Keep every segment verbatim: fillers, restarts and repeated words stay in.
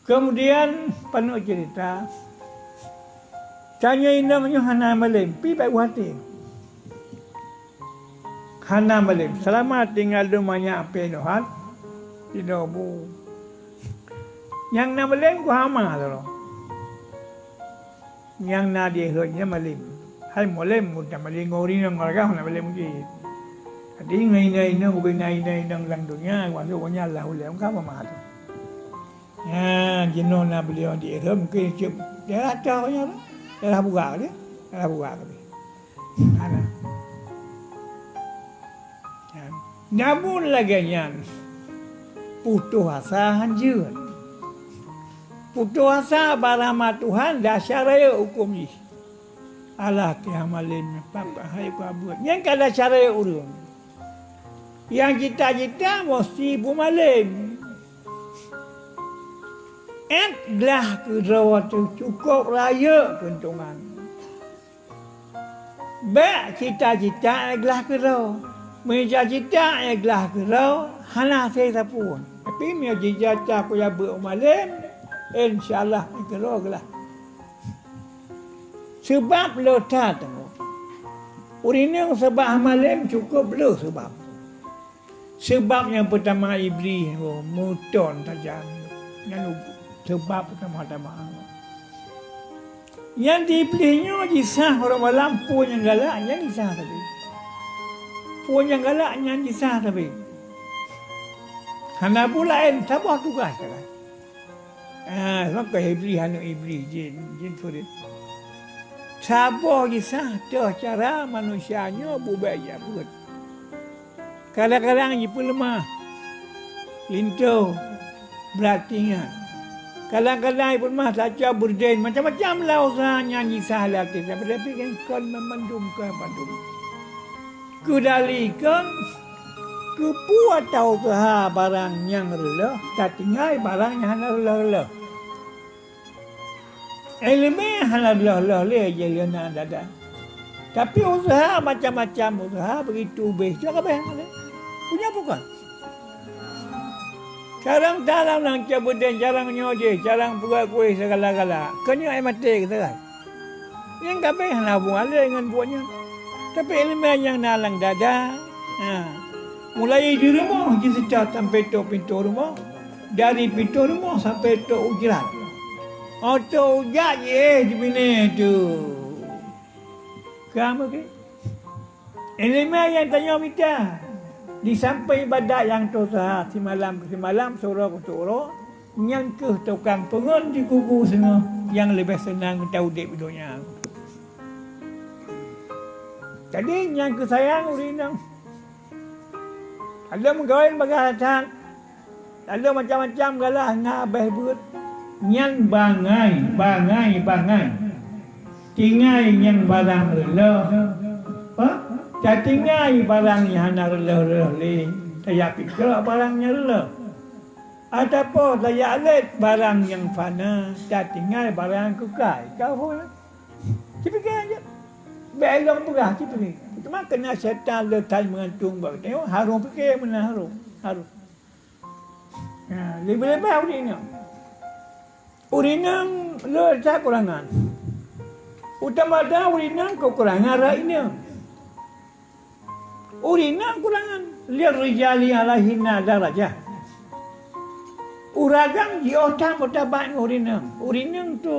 Keumudian, paneuk ceurita, tanyoe inong nyoe hana malém, pih bèk u até. Hana malém, seulama tinggai lom manyak pih lôn hat, sidroe bu. Nyang na malém ku hama sidroe. Nyang na di rhot nyan malém. Hai malém, mun tamalém ngon ureueng inong, ngon lagèe hana malém mungkin. Jadi ngon inong-inong, ubé na inong-inong lam donya, masôk ngon nyan lah ulèe, ka meumat. Nyan, jinoe na beuliau di rhot, mungkin cit daerah toh nyan, daerah Burak dia, daerah Burak dia. Hana. Nyan. Namun lagèe nyan, putôh asa hanjeuet. Putôh asa bak rahmat Tuhan, dasar rayeuk hukôm jih. Alah, teuh malém nyoe, pap hai ka buet. Nyan ka dasar rayeuk ureueng. Nyang cita-cita meusti beumalém. Ét glah keudroe teuh cukôp rayeuk keuntungan. Bèk cita-cita ék glah keudroe. Meunyo cita-cita ék glah keudroe, hana hase sapeue. Tapi meunyo cita-cita kujak beuet u malém, insya Allah ék keudroe glah. Seubab le that teungku. Ureueng inong seubab malém cukôp le seubab. Seubab nyang peutama Iblih meuton tajam. Nyan seubab peutama-tama. Nyan di Iblih nyoe jisah uroe malam peue nyang galak nyan jisah sabe. Peue nyang galak nyan jisah sabe. Hana peue laén, saboh tugaih sagai. Ah, maka Iblih aneuk Iblih, jin, jin surit. Saboh jisah teuh cara manusia nyoe bubèe jak beuet. Kadang-kadang jipeuleumah linto, brat tingan. Kadang-kadang jipeuleumah saca beurden, macam-macam lah useuha nyan jisah lé até. Tapi, tapi kan kon meumandum, kon meumandum. Keudali kon keupeue tauseuha barang nyang reuloh, tatinggai barang nyang hana reuloh-reuloh. Ileumèe hana reuloh-reuloh lé jih lé na dada. Tapi useuha macam-macam useuha begitu ubé cok abéh lé. Punya bukan? Carang dalam nang cok beudén, carang nyoe jih, carang peugah kuéh segala-gala. Keu nyoe ai maté keu sagai. Nyang ka abéh hana hubungan lé ngon buet nyan. Tapi ileumèe nyang na lam dada, ha, mulai di rumoh jiseutôt sampoe trôk pintoe rumoh, dari pintoe rumoh sampoe trôk u jrat. Oto ujak jiéh di binéh tu. Ka meuke? Ileumèe nyang tanyoe mita, di sampéng ibadat nyang teusaha simalam keu simalam, siuroe keu siuroe, nyan kheueh tukang peungon di kubu singoh nyang leubeh seunang geutanyoe udép di donya. Jadi, nyang keu sayang ureueng inong, ada meugawen bagah that, ada macam-macam galah ngon abéh beuet, nyan bangai, bangai, bangai. Tinggai nyang barang reuloh, ha? Tatinggai barang nyang hana reuloh-reuloh lé, tajak pike barang nyang reuloh. Ataupun tajak lét barang nyang fana, tatinggai barang nyang keukai. Ka phôn, cipike jeuet. Bèk lôn peugah cipike. Teuma keunan syaitan le that meugantung bak geutanyoe, harôh pike meunan harôh. Harôh. Nah, leubeh-leubeh ureueng inong. Ureueng inong le that kurangan. Utama that ureueng inong keukurangan rot inong. Ureueng inong kurangan, "Lirrijali 'alaihinna darajah." Ureueng agam jiôh that meutabat ngon ureueng inong. Ureueng inong tu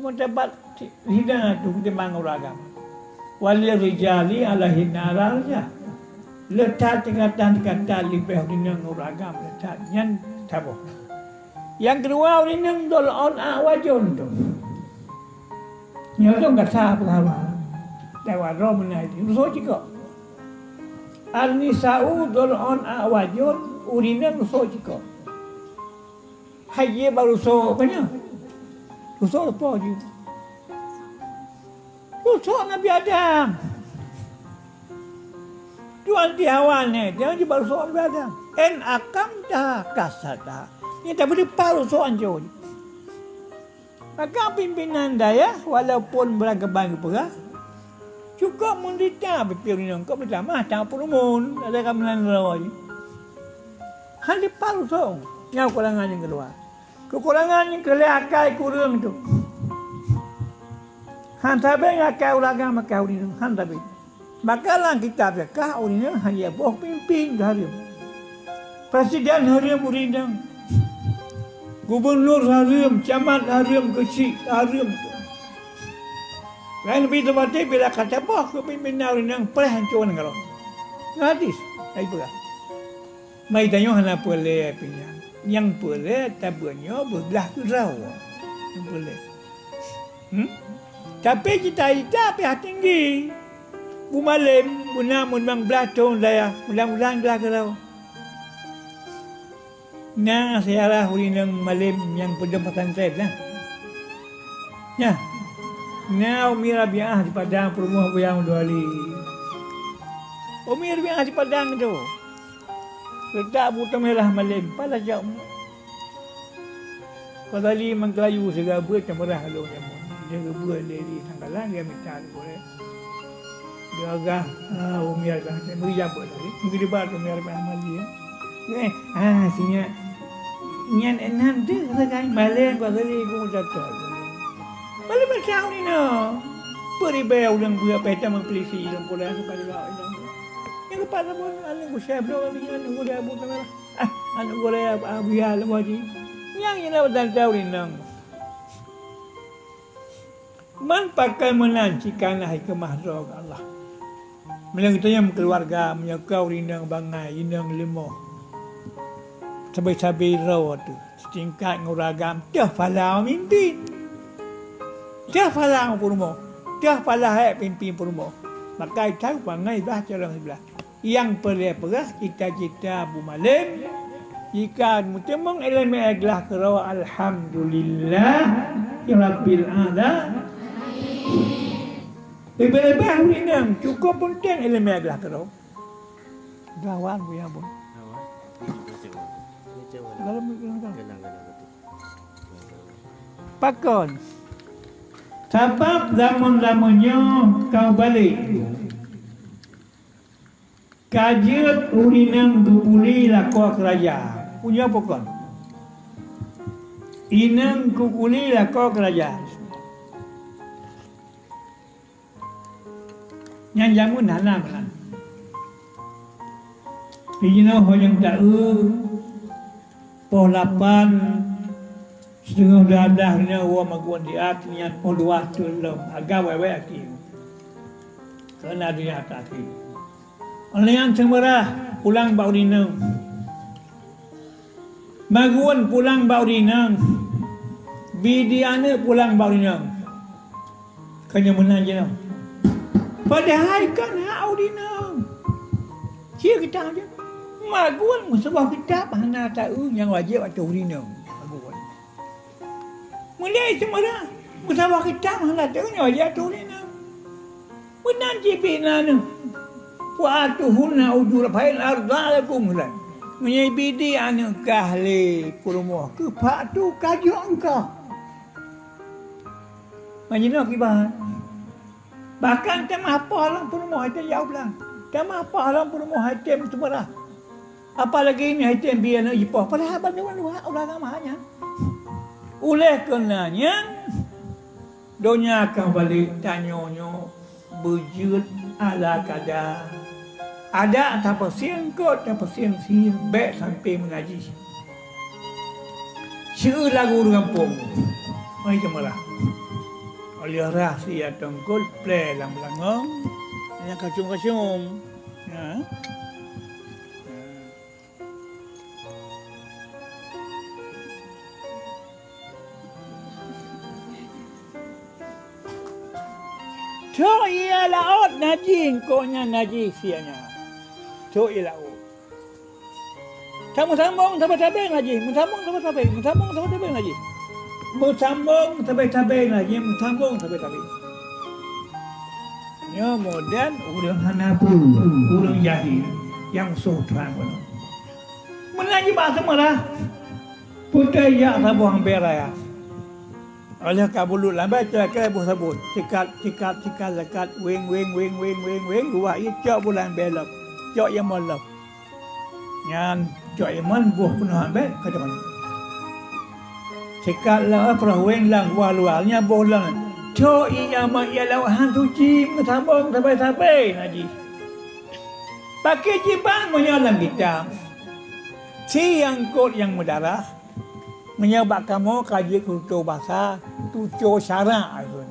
meutabat hina tu ketimbang ureueng agam. "Walirrijali 'alaihinna darajah." Le that tingkatan-tingkatan leubeh ureueng inong ngon ureueng agam, le that nyan saboh. Nyang keudua, ureueng inong dhul-'aun 'a'wajun tu. Nyoe tu gata peugah bah. Lewat droe meunan, rusok cukôp. An-nisa'u dhul-'aun 'a'wajun, ureueng inong rusok cukôp. Hai jih bak rusok, ka nyoe. Rusok leupah jih. Rusok Nabi Adam. Tuan di Hawa nyan, dia jih bak rusok Nabi Adam. "In aqamtaha kasartaha." Nyan tapi leupah rusok ancô jih. Maka pimpinan dayah, walaupun beurangkaban geupeugah, cukôp meunderita pimpin ureueng inong, kok meutamah, tamah peurumun, ada ka meunan droe jih. Hana jipalsong nyang keukurangan nyang keuluwa. Keukurangan nyang keu lhée akai kureueng tu. Han sabe ngon akai ureueng agam akai ureueng inong, han sabe. Maka lam kitab zakah ureueng inong hana boh pimpin hareuem. Presiden hareuem ureueng inong. Gubunur hareuem, camat hareuem, keuchik hareuem tu. Laén leubeh teumaté bila ka taboh keupimpénan ureueng inong preh hanco nanggroe. Ngon hadis, hai peugah. Mai tanyoe hana peureulée pih nyan. Nyang peureulée tabeunyoe beuglah keudroe. Nyang peureulée. Hmm? Tapi cita-cita pih tinggi. Bumalem, beuna meunang blaih thon dayah, mudah-mudahan glah keudroe. Na seujarah ureueng inong malem nyang peudong pesantren na. Nyan, na Umi Rabiah di Padang peurumoh Buya Abdul Wali. Umi Rabiah di Padang tu. Geutak bu teumeurah malem, pala jak Umi. Padahai meukayu siga beuet teumeurah lôn jameun. Dia geubeuet lé di Tanggalan, dia mita digoreng. Dia agah, ah, Umi agah, saya beri jabat tadi. Mungkin dia baru Umi agah mandi, ya. Eh, ah, sinya. Nyan enam tu sagai maleng kau tadi ku jatuh. Maleng macam ni no. Peribaya ulang buat peta mempelisi dalam pulang tu kali lah. Yang lepas tu pun anak ku saya belum lagi nyan nunggu dia buat kamera. Ah, aneuk gurée Abuya lom haji. Nyang ina dan tau rinong. Man pakai meunan cit kana hikmah droe Allah. Meunyoe geutanyoe meukeuluwarga, meunyoe kau rinong bangai, rinong leumoh. Sabe-sabe droe teuh, seutingkat ngon ureueng agam, teuh phala mimpin. Teuh phala peurumoh, teuh phala hék pimpin peurumoh. Maka tau bangai bah calon siblah. Nyang peureulée peugah cita-cita bumalem, jika meuteumong iéleumé glah keudroe, alhamdulillah, ya Rabbil Alamin. Leubeh-leubeh ureueng inong, cukup peunteng iéleumé glah keudroe. Gawan buya bun. Dalam, dalam, dalam. Pakon? Sabab zaman-zaman nyoe ka balek. Ka jeuet ureueng inong geupuli lakoe keurajeuen. Punya pakon? Inong geupuli lakoe keurajeuen. Nyan jameun hana meunan. Jinoe ho nyang taeu, poh lapan, siteungoh dua blah nyoe woe magun diat, nyan poh dua teulom, agam wèk-wèk akhé. Keureuna donya ka akhé. Óh lheueh nyan seumeurah pulang bak ureueng inong. Magun pulang bak ureueng inong. Bidi aneuk pulang bak ureueng inong. Keu nyoe meunan jinoe. Padahai kan hak ureueng inong. Cie kitab je. Magun meusaboh kitab hana taeu nyang wajéb ateueh ureueng inong. Magun. Meulai seumeurah, meusaboh kitab hana taeu nyang wajéb ateueh ureueng inong. Meunan cit bina neuh. Wa atuhunna ujura, fa in arda lakum, meunan. Meunyoe bidi aneuk kah lé peurumoh keuh, fa atu, kajok engkah. Meunyoe kiban. Bahkan tamah poh lom peurumoh hai tem jak u blang. Tamah poh lom peurumoh hai tem seumeurah. Apalagi nyoe hai tem bi aneuk jipoh. Padahai bantuan luwah ulah agama nyan. Uleh keureuna nyan, donya ka balek tanyoe nyoe beujeuet ala kada. Adak tapeusieng kot, tapeusieng sie, bèk sampoe meunajih. Seu lagu ureueng gampông, mari teumeurah. Óh lheueh rhah sie teungkot, plè lam beulangong, nyang kacông-kacông. Nah. Trok ie laôt najih, kok nyan najih sie nyan. Trok ie laôt. Tameusambong sabe-sabe najih, meusambong sabe-sabe, meusambong sabe-sabe najih. Meusambong sabe-sabe najih, meusambong sabe-sabe. Nyoe modern ureueng hana peue, ureueng jahil nyang soe trang keunoe. Meunan jih bak seumeurah, putéh jak saboh ambée raya. Óh lheueh ka bulut lam ambée, cok keu boh sabon, sikat, sikat, sikat, sikat, weng, weng, weng, luwah ie cok bulan ambée lom, cok ie molom. Nyan cok iman boh peunoh abet ka deungon. Sikat lagée peuraweng lam gua luwa, nyan boh lam. Cok ié ma ié laôt han suci, meusaboh sabe-sabe najih. Pakri jiban meunyoe lam kitab. Si eungkôt nyang meudarah, meunyoe bak kamoe ka jeuet keu tutoe basa, tutoe syarak, ai kheun.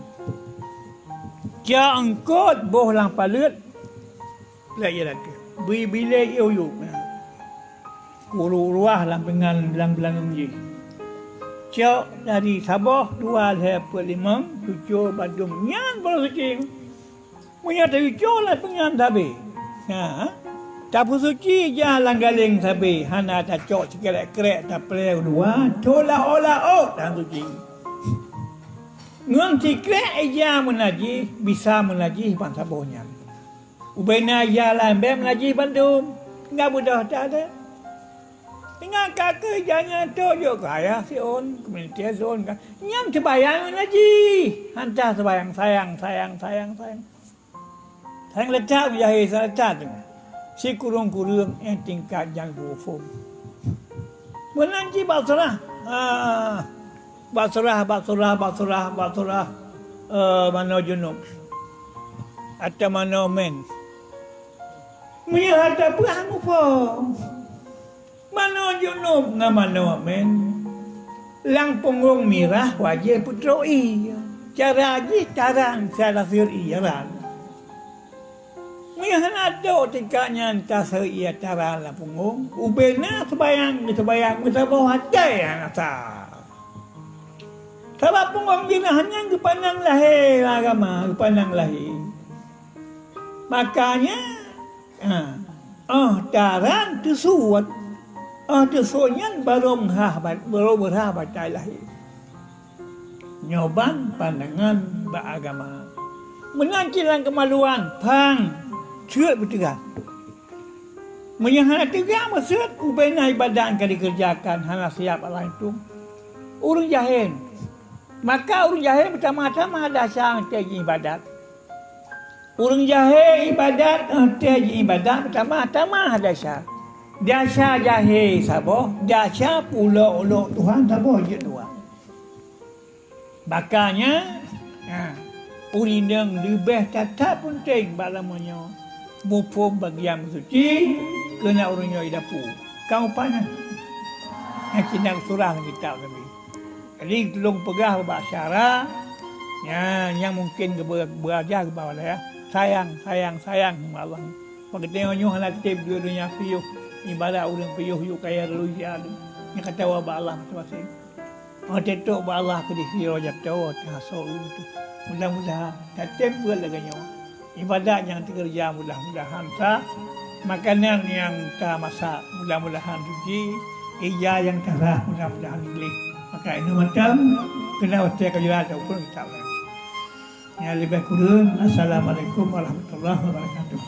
Cok eungkôt boh lam paleuet, lé ie lakée. Bri bilée ie uyueb. Kuru ruah lam pingan lam beulangöng jih. Cok dari saboh, dua, lhée, peuet, limong, tutoe, bandum, nyan baru suci. Meunyoe teucok lam pingan sabe, ha, tapeusuci ija lam galeng sabe, hana tacok sikrek-krek, tapreh u luwa, cok laôt-laôt dan suci. Ngon sikrek ija meunajih, bisa meunajih ban saboh nyan. Ubena ija laén bèk meunajih bandum, tinggai beudôh that deh. Tinggai ka keu ija nyan trok jok keu ayah siôn, keu meunasé siôn ka. Nyan seubayang meunajih, hana seubayang sayang, sayang, sayang, sayang. Sayang leucah meujahé, sayang leucah teungoh. Sikureueng-kureueng nyang tingkat nyang geuphom. Meunan cit bak seurah, ah, bak seurah, bak seurah, bak seurah, bak seurah, eh, manoe junub atau manoe mens. Meunyoe hana peue muphom, manoe junub ngon manoe mens, lam punggong mirah wajéb peutrok ié. Cara jih taran siat laseuet ié ran. Meunyoe hana trok tingkat nyan taseuet ié taran lam punggong, ubena seubayang, seubayang meusaboh até hana sah. Sabab punggong mirah nyan geupandang lahé lam agama, geupandang lahé. Makanya, ha, óh taran teusuet, óh teusuet nyan barô meuhah ba-, barô beurhah batai lahé. Nyoe ban pandangan bak agama. Meunan cit lam keumaluan, phang, seuet beuteugang. Meunyoe hana teugang meuseuet, ubena ibadat nyang ka dikeureujakan hana siab Allah itong. Ureuëng jahé, maka ureuëng jahé meutamah-tamah desya watée jiibadat. Ureuëng jahé ibadat, watée jiibadat meutamah-tamah desya. Desya jahé saboh, desya peuulok-ulok Tuhan saboh jeuet dua. Makanya, ha, ureuëng inong leubeh that-that peunteng bak lam nyoe muphom bagian meusuci keu na ureuëng nyoe i dapu. Ka upah nyan. Nyang cit na geusurah lam kitab Nabi. Jadi, tulông peugah bak syara, nya, nyang mungken geubeu-, beurajah geuba lé, sayang, sayang, sayang sama Allah. Bak geutanyoe nyoe hana tem di donya piôh, ibarat ureuëng piôh yue kaya lalu ija lé. Nyang ka tawa bak Allah maséng-maséng. Watée trok bak Allah keu di sidroe jaroe teuh asoe ureuëng teuh. Mudah-mudahan tatem buet lagée nyoe. Ibadat nyang teukeureuja mudah-mudahan sah, makanan nyang tamasak mudah-mudahan suci, ija nyang tarah mudah-mudahan gleh. Maka inoe mantong keunan watée ka jeuet taupôn kitab nyan. Nyang leubeh kureueng, assalamualaikum warahmatullahi wabarakatuh.